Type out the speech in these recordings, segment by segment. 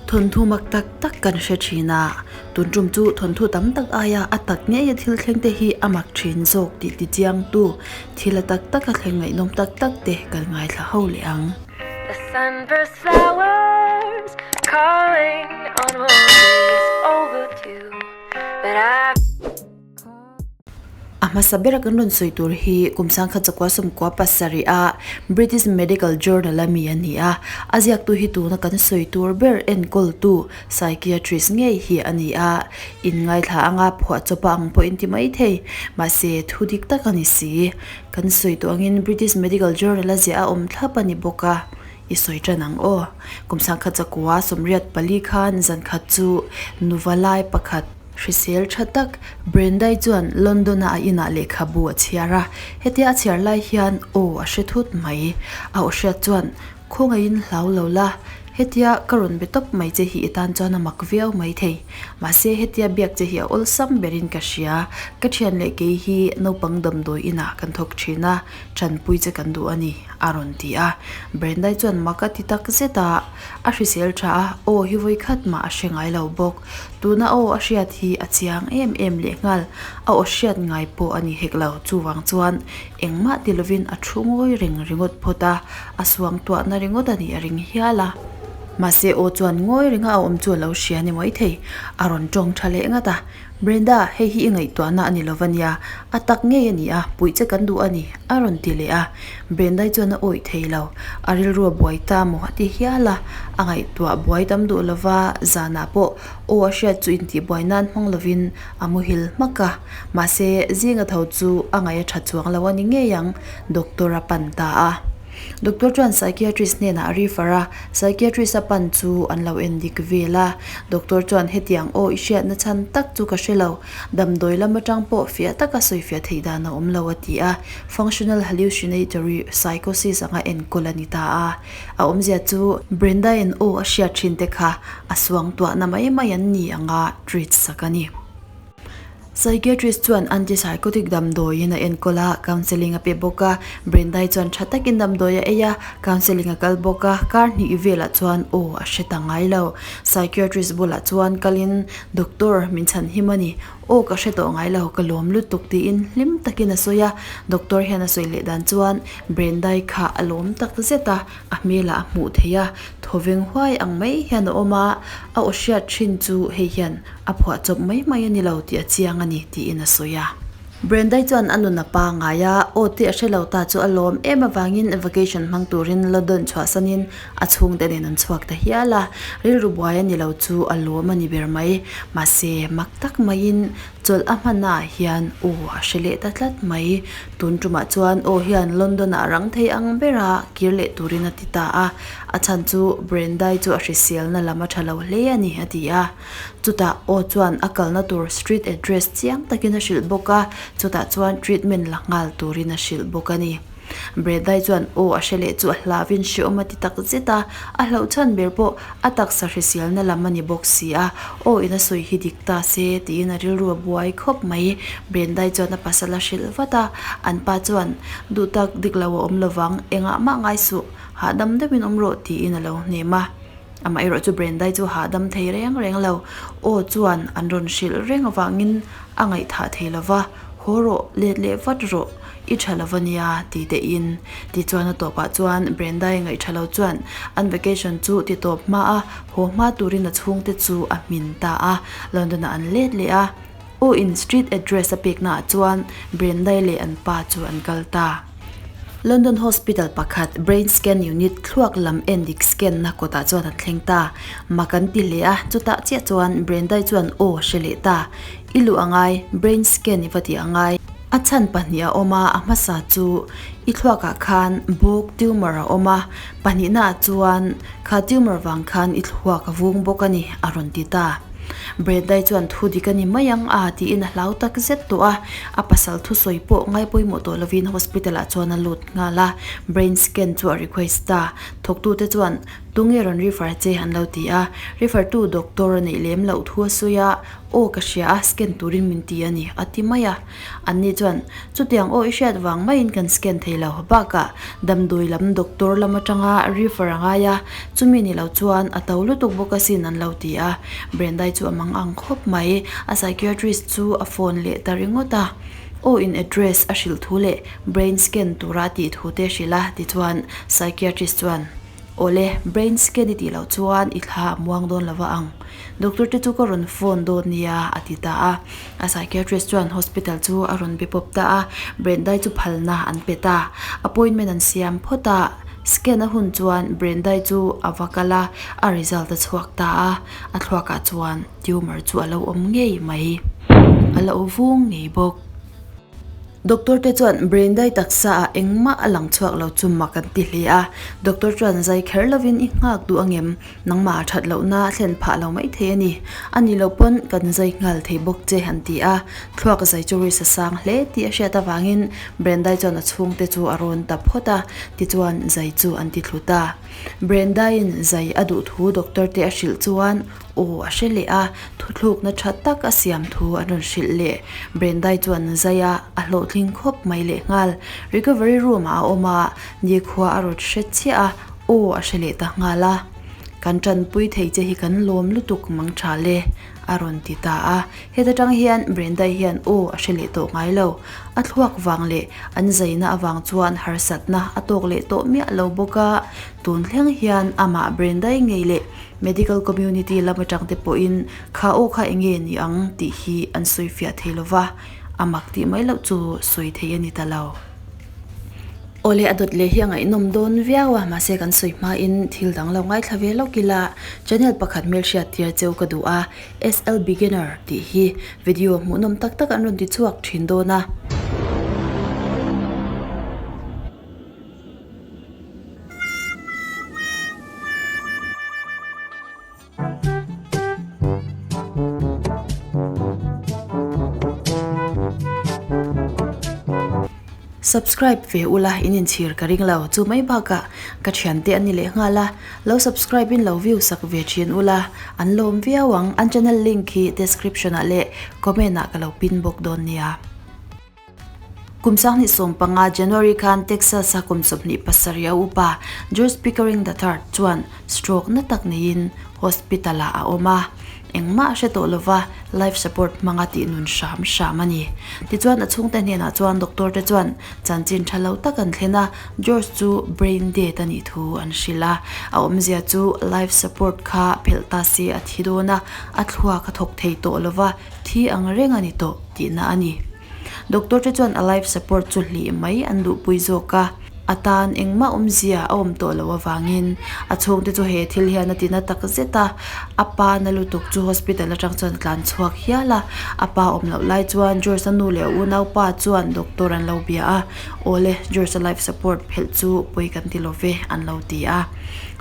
Thawnthu mak tak tak kan hre thin a, tun tum chu thawnthu tam tak aia a tak ngei a thil thleng te hi a mak thin zawk tih ti chiang tu thil a tak tak a thleng ngaihnawm tak tak te kan ngaithla ho leh ang. The sunburst flowers calling on roses overdue but I. A hmasa bera kan rawn sawi tur hi kum sangkhat chakua sawmkua pasarih a British Medical Journal a mi a ni a, a ziaktu hi tuna kan sawi tur ber enkawltu psychiatrist ngei hi a ni a, inngaithla anga phuahchawpa ang pawh in ti mai thei, mahse thu dik tak a ni si. Kan sawi tawh angin British Medical Journal a ziah a awm thlap a ni bawk a, i sawi tan ang aw. Kum sangkhat chakua 84 khan zankhat chu nuva lai pakhat, Hrisel tha tak, Brendai chuan London-a a inah lehkhabu a chhiar a, hetia a chhiar lai hian aw a hre thut mai. A aw hriat chuan, Khawngaihin hlau lo la, hetia ka rawn be tawp mai che hi i tan chuan a mak viau mai thei. Mahse hetia biak che hi a awlsam berin ka hria, ka thian leh kei hi naupang damdawi inah kan thawk thin a, tanpui che kan duh a ni, a rawn ti a. Brendai chuan mak a ti tak zet a, a hrisel tha a, aw hi vawikhat mah a hre ngai lo bawk. Tuna aw a hriat hi a chiang em em lehnghal, a aw hriat ngai pawh a ni hek lo. Chuvang chuan engmah ti lovin a thu ngawi reng ringawt phawt a, a suang tuahna ringawt a nih a ring hial a. Mahse aw chuan ngawi renga a awm chu a lo hria ni mai thei, a rawn tawng tha leh ngat a. Brenda, hei hi i ngaihtuahna a ni lo va nia, a tak ngei a ni a, puih che kan duh a ni, a rawn ti leh a. Brenda-i chuan a awih thei lo, a rilru a buai ta maw a ti hial a, a ngaihtuah buai tam duh lo va, zanah pawh aw a hriat chu intihbuai nan hmang lovin a muhil hmak a, mahse zinga tho chu a ngaih a tha chuang lo a ni ngei ang, doctor a pan ta a. Doctor chuan psychiatrist hnenah a refer a, psychiatrist a pan chu an lo en dik vel a. Doctor chuan hetiang aw i hriatna chhan tak chu ka hre lo, damdawi lam atang pawh fiah taka sawifiah theih dan a awm lo a ti a, functional hallucinatory psychosis anga enkawl a ni ta a. A awmzia chu Brenda-in aw a hriat thin te kha a suangtuahna mai mai an ni anga treat sak a ni. Psychiatrist chuan antipsychotic damdawiin a enkawl a, counselling a pe bawk a. Brendai chuan tha takin damdawi a ei a, counselling a kal bawk a, kar hnih velah chuan aw a hre ta ngai lo. Psychiatrist bulah chuan kalin, Doctor, min chhan him a ni. Aw ka hre tawh ngai lo, ka lawm lutuk tiin hlim takin a sawi a. Doctor hian a sawi leh dan chuan Brendai kha a lawm tak zet a, a hmelah a hmuh theih a, thawveng huai ang mai hian a awm a, a aw hriat thin chu hei hian A phuah chawp mai mai a ni lo tih a chiang a ni, tiin a sawi a. Brendai chuan a nun a pangngai a, aw tih a hre lo ta chu a lawm em avangin vacation hmang turin London chhuahsanin a chhungte nen an chhuak ta hial a. Rilru buai a ni lo chu a lawm a ni ber mai. Mahse, mak tak maiin chawlh a hmannaah hian aw a hre leh ta tlat mai. Tun tumah chuan aw hian London-ah rang thei ang bera kir leh turin a ti ta a. A chhan chu Brendai chu a hriselna lam a tha lo hle a ni, a ti a. Chutah aw chuan a kalna tur street address chiang takin a hrilh bawk a, chutah chuan treatment la nghal turin a hrilh bawk a ni. Bredai chuan aw a hre leh chu a hlavin hreawm a ti tak zet a, a hlauh chhan ber pawh a taksa hriselna lam a ni bawk si a, aw in a sawi hi dik ta se tiin a rilru a buai khawp mai. Brendai chuan a pasal a hrilh vat a, an pa chuan duh tak dik lo a awm lovang, engah mah ngai suh, hahdam deuhin awm rawh tiin a lo hnem a. Amaherawh chu Brendai chu hahdam thei reng reng lo. Aw chuan an rawn hrilh reng avangin a ngaihthah thei lo va, Haw rawh, let leh vat rawh, i tha lo va nia, ti tein. Tichuan a tawpah chuan Brendai ngaihṭha lo chuan an vacation chu ti tawp hma a, haw hma turin a chhungte chu a hmin ta a. London-ah an let leh a. Aw in street address a peknaah chuan Brendai leh an pa chu an kal ta. London Hospital pakhat Brain Scan Unit thluak lam endik scan na kawtah chuan an thleng ta. Mak an ti hle a, chutah chiah chuan Brendai chuan aw hre leh ta. I luh a ngai, brain scan i va tih a ngai. A chhan pahnih a awm a, a hmasa chu i thluakah khan bawk tumor a awm a, pahnihnaah chuan kha tumor vang khan i thluak a vung bawk a ni, a rawn ti ta. Brendai chuan thu dik a ni mai ang a tiin a hlau tak zet tawh a, a pasal thusawi pawh ngai pawimawh tawh lovin hospital ah chuan a lut nghal a, brain scan chu a request ta. Thawktute chuan Tunge rawn refer che an lo ti a, refer tu doctor a neih lem loh thu a sawi a, aw ka hria a, scan turin min ti a ni a ti mai a. Anni chuan, Chutiang aw i hriat vang maiin kan scan thei lo, bakah damdawi lam doctor lam atanga refer a ngai a, chumi ni lo chuan a to lutuk bawk asin an lo ti a. Brendai chu a mang ang khawp mai, a psychiatrist chu a phone leh ta ringawt a. Aw in address a hrilh thu leh brain scan tura a tih thu te a hrilh a, tichuan psychiatrist chuan, Awle, brain scan i tih loh chuan i thla a muang dawn lova ang. Doctor te chu ka rawn phone dawn nia, a ti ta a. A psychiatrist chuan hospital chu a rawn be pawp ta a, Brendai chu phalna an pe ta. Appointment an siam phawt a, scan a hun chuan Brendai chu a va kal a, a result a chhuak ta a. A thluakah chuan tumor chu a lo awm ngei mai. A lo vung ngei bawk. Doctor te chuan Brendai taksa ah engmah a lang chhuak lo chu mak an ti hle a, doctor chuan zai kher lovin i nghak duh angem, nangmah a that lohna a thlen phah lo mai thei a ni, a ni lo pawn kan zai nghal thei bawk che an ti a, thluak zai chu risk a sang hle tih a hriat avangin Brendai chuan a chhungte chu a rawn ta phawt a, tichuan zai chu an ti thlu ta. Brendaiin zai a duh thu doctor te a hrilh chuan Aw a hre leh a, thuthlukna tha tak a siam thu an rawn hrilh leh. Brendai chuan zai a, a hlawhtling khawp mai leh nghal. Recovery room ah a awm a, nikhua a rawn hre chiah a, aw a hre leh ta nghal a. Kan tanpui thei che hi kan lawm lutuk mang tha le, a rawn ti ta a. Heta tang hian Brendai hian aw a hre leh tawh ngai lo. A thluak vang leh an zaina avang chuan harsatna a tawk leh tawh miah lo bawk a, tun thleng hian amah Brendai ngei leh Medical community lam atang te pawhin kha aw kha enge ni ang tih hi an sawi fiah thei lo va, a mak tih mai loh chu sawi thei a ni ta lo. Awle a dawt leh hi a ngaihnawm dawn viau a, mahse kan sawi hmain thil dang lo ngaithla ve lawk ila channel pakhat hmelhriat tir cheu ka duh a, SL Beginner tih hi video hmuhnawm tak tak an rawn ti chhuak thin dawn a. Subscribe ve ula in inchhir ka ring lo chu mai bakah ka thiante an ni leh nghal a lo subscribe in lo view sak ve thin ula an lawm viau ang an channel link hi description ah leh comment ah ka lo pin bawk dawn nia. Kum 2015 January khan Texas-a kum 27 a upa George Pickering the Third chuan stroke na tak neiin hospital-ah a awm a, engmah a hre tawh lova life support hmanga tih nun hram hram a ni. Tichuan a chhungte hnenah chuan doctor te chuan chanchin tha lo tak an thlen a, George chu brain dead a nih thu an hrilh a, a awmzia chu life support kha phelh ta se a thi dawn a, a thluak a thawk thei tawh lova thi ang reng a ni tawh tihna a ni. Doctor te chuan a life support chu hlih mai an duhpui zawk a, a tan engmah awmzia a awm tawh loh avangin a chhungte chu he thil hian a ti na tak zet a, a pa na lutuk chu hospital atang chuan a tlan chhuak hial a, a pa awm loh lai chuan George-a nu leh a unaupa chuan doctor an lo bia a, awle George-a life support phelh chu pawi kan ti lo ve an lo ti a.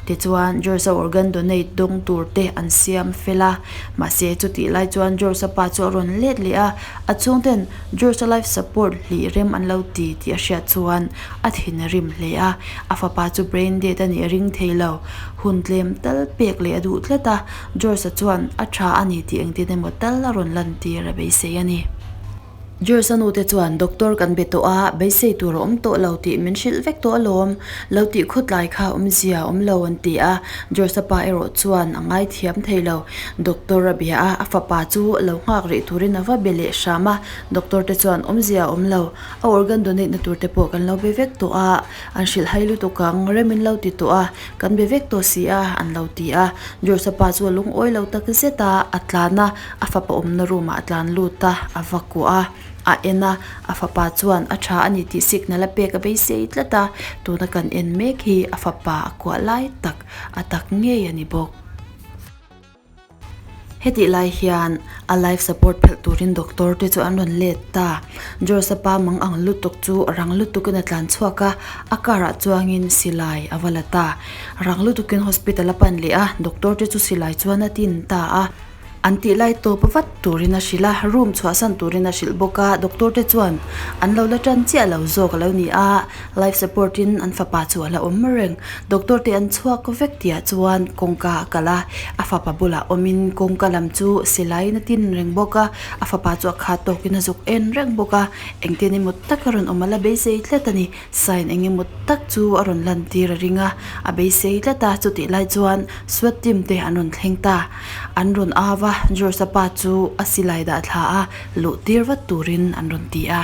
Tichuan, George-a organ donate dawng tur te an siam fel a, mahse chutih lai chuan George-a pa chu a rawn let leh a, a chhungten George-a life support hlih rem an lo ti tih a hriat chuan a thin a rim hle a, a fapa chu brain dead a nih a ring thei lo. Hun tlem tal pek leh a duh tlat a, George-a chuan a tha a ni tih engtin emaw tal a rawn lantir a beisei a ni. George-a nute chuan doctor kan be tawh a, beisei tur a awm tawh lo tih min hrilh vek tawh alawm, lo tih khawtlai kha awmzia a awm lo an ti a, George-a pa erawh chuan a ngaithiam thei lo. Doctor a bia a, a fapa chu lo nghak rih turin a va be leh hram a, doctor te chuan awmzia a awm lo, a organ donate na tur te pawh kan lo be vek tawh a, an hrilh hai lutuk ang, rem in lo ti tawh a, kan be vek tawh si a, an lo ti a. George-a pa chu a lungawi lo tak zet a, a tlan a, A fapa awmna room ah a tlan lut a, a va kuah a, a en a, a fapa chuan a tha a ni tih signal a pek a beisei tlat a, tuna kan en mek hi a fapa a kuah lai tak a tak ngei a ni bawk. Hetih lai hian a life support phelh turin doctor te chu an rawn let ta, George a pa mang ang lutuk chu rang lutukin a tlan chhuak a, a car ah chuangin silai a va la ta, rang lutukin hospital a pan leh a, doctor te chu silai chuan a tin ta a. An tih lai tawp vat turin a hrilh a, room chhuahsan turin a hrilh bawk a, doctor te chuan an lo la tan chiah lo zawk a lo ni a, life support in an fapa chu a la awm reng. Doctor te an chhuak vek tihah chuan kawngka a kalh a, a fapa bulah awmin kawngka lam chu silaiin a tin reng bawk a, a fapa chu a khat tawkin a zuk en reng bawk a, engtin emaw tak a rawn awm a la beisei tlat a ni. Sign eng emaw tak chu a rawn lan tir a ring a, a beisei tlat a, chutih lai chuan SWAT team te an rawn thleng ta. An rawn au a, George-a pa chu a silai dah thla a, luh tir vat turin an rawn ti a.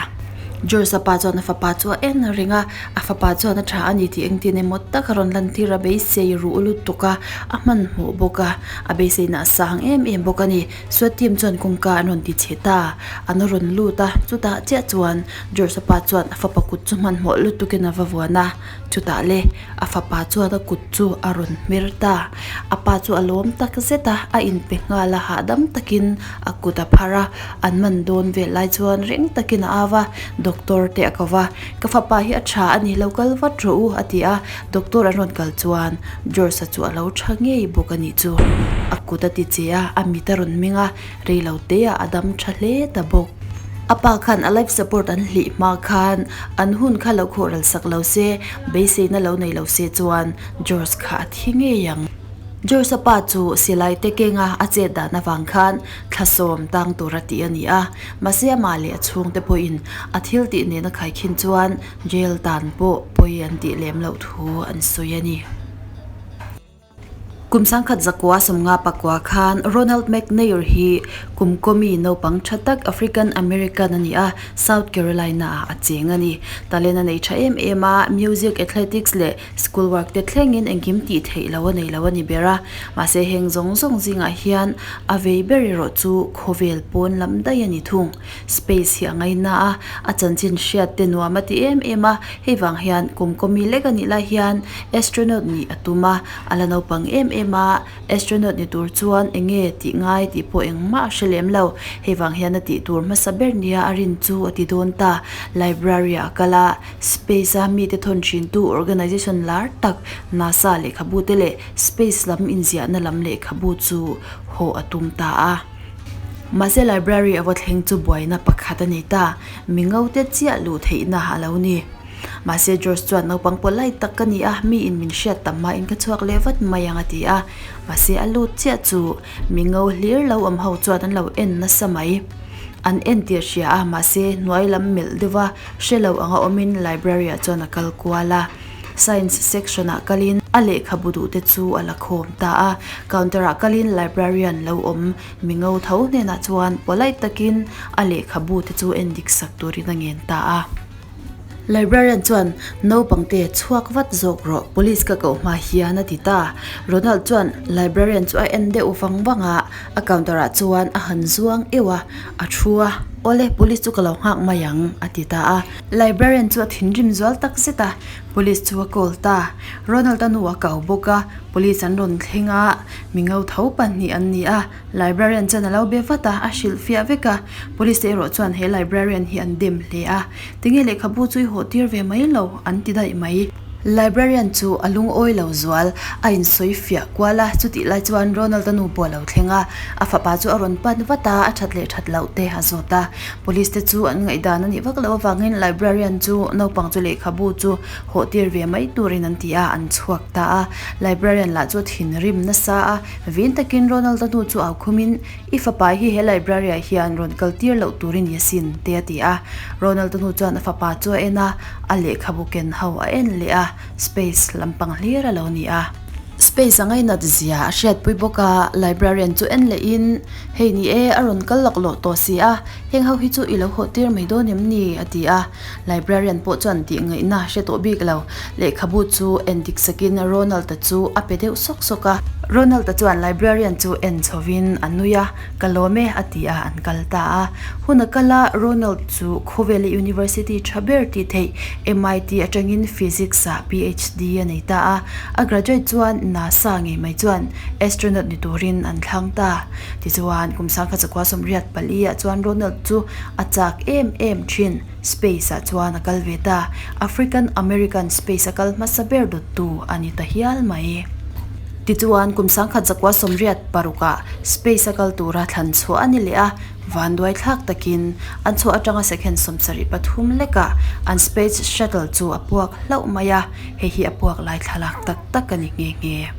George-a pa chuan a fapa chu a en a ring a, a fapa chuan a tha a ni tih engtin emaw tak a rawn lan tir a beisei ruh lutuk a, a hmanhmawh bawk a, a beiseina a sang em em bawk a ni. SWAT team chuan kawngka an rawn ti chhe ta, an rawn lut a, chutah chiah chuan George-a pa chuan a fapa kut chu hmanhmawh lutukin a va vuan a, chutah le a fapa chuan a kut chu a rawn hmer ta. A pa chu a lawm tak zet a, a inpe nghal a, hahdam takin a kut a phar a, an man dawn vel lai chuan reng takin a au a, Doctor te a ko va, Ka fapa hi a tha a ni, lo kal vat rawh u a ti a, Doctor an rawn kal chuan George-a chu a lo tha ngei bawk a nih chu. A kut a ti che a, a mit a rawn meng a, reilo te ah a dam tha hle ta bawk. A pa khan a life support an hlih hma khan an hun kha lo khawhral sak lo se, beiseina lo nei lo se chuan George kha a thi ngei ang. George-a pa chu silai te kenga a chet dan avang khan thlasawm tang tura tih a ni a, mahse amah leh a chhungte pawhin a thil tih nena khaikhin chuan jail tan pawh pawi an tih lem loh thu an sawi a ni. Kum sangkhat zakua sawmnga pakua khan Ronald McNair hi kum kawmi naupang tha tak African American a ni a, South Carolina ah a cheng a ni. Talent a nei tha em em a, music, athletics leh school work te thlengin engkim tih theih lo a nei lo a ni ber a. Mahse heng zawng zawng zingah hian a vei ber erawh chu khawvel pawn lam daih a ni thung. Space hi a ngaina a, a chanchin hriat te nuam a ti em em a, hei vang hian kum kawmi lek a nih lai hian astronaut nih a tum a, a la naupang em em a, astronaut ni tur chuan eng nge tih ngai tih pawh engmah a hre lem lo, hei vang hian a tih tur hmasa ber nia a rin chu a ti dawn ta, library ah a kal a, space a mite thawn thin tu organization lar tak NASA lehkhabu te leh space lam inziahna lam lehkhabu chu haw a tum ta a. Mahse library a va thleng chu buaina pakhat a ni ta, mi ngo te chiah luh theihna a lo ni. Mahse George chuan naupang pawh lai tak ka ni a, mi in min hriat tam hmain ka chhuak leh vat mai ang a ti a. Mahse a lut chiah chu mi ngo hlir lo awm ho chuan an lo en nasa mai. An en tih a hria a, mahse hnuai lam melh deuh a hre lo anga awmin library ah chuan a kal kual a. Science section ah kalin a lehkhabu duh te chu a la khawm ta a, counter ah kalin librarian lo awm mi ngo tho hnenah chuan polite takin a lehkhabu te chu en dik sak turin a ngen ta a. Librarian chuan naupang te chhuak vat zawk rawh police ka koh hma hian a ti ta. Ronald chuan librarian chu a en deuh vang vang a, a counter ah chuan a han zuang euh a, a thu a, Awle police chu ka lo nghak mai ang a ti ta a. Librarian chu a thinrim zual tak zet a, police chu a call ta. Ronald a nu a kau bawk a, police an rawn thleng a, mi ngo tho pahnih an ni a, librarian chuan a lo be vat a, a hrilh fiah vek a, police te erawh chuan he librarian hi an dem hle a, tinge lehkhabu chu i hawh tir ve mai lo an ti daih mai. Librarian chu a lungawi lo zual, a insawi fiah kual a, chutih lai chuan Ronald a nu pawh a lo thleng a, a fapa chu a rawn pan vat a, a that leh that loh te a zawt a. Police te chu an ngaihdan a nih vak loh avangin librarian chu naupang chu lehkhabu chu hawh tir ve mai turin an ti a, an chhuak ta a. Librarian lah chu a thinrim nasa a, vin takin Ronald-a hnu chu au khumin, I fapa hi he library ah hian rawn kal tir loh tur i ni asin, te a ti a. Ronald-a hnu chuan a fapa chu a en a, a lehkhabu ken ho a en leh a, space lampang hlir a lo ni a. Space a ngainat zia a hriatpui bawk a, librarian chu en lehin, Hei ni e, a rawn kal laklawh tawh si a, heng ho hi chu i lo hawh tir mai dawn em ni? a ti a. Librarian pawh chuan tih ngaihna hre tawh bik lo. Lehkhabu chu en dik sakin Ronald-a chu a pe deuh sawk sawk a. Ronald-a chuan librarian chu en chhovin a nui a, Ka lawm e, a ti a, an kal ta a. Hun a kal a, Ronald chu khawvela university tha ber tih theih MIT atangin Physics-ah PhD a nei ta a. A graduate chuan NASA ngei mai chuan astronaut ni turin an thlang ta. Tichuan, kum sangkhat zakua sawmriat pali ah chuan Ronald chu a chak em em thin. Space ah chuan a kal ve ta. African American space a kal hmasa ber dawttu a ni ta hial mai. Tichuan, kum 1986 ah space a kal tura thlan chhuah a ni leh a, vanduai thlak takin an chhuah atanga second 73 lekah an space shuttle chu a puak hlauh mai a, hei hi a puak lai thlalak tak tak a ni nghe nghe.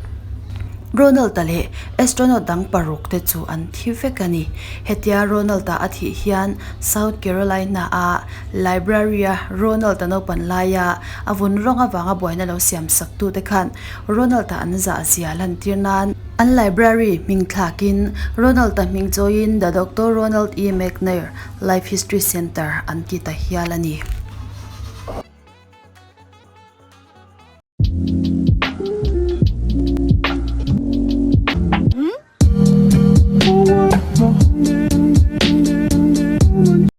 Ronald-a leh astronaut dang paruk te chu an thi vek a ni. Hetia Ronald-a a thih hian South Carolina-a Library-a Ronald-a naupan laia a vun rawng avanga buaina lo siam sak tute khan Ronald-a an zah zia lantir nan an library hming thlakin Ronald-a hming chawiin The Doctor Ronald E. McNair Life History Center an ti ta hial a ni.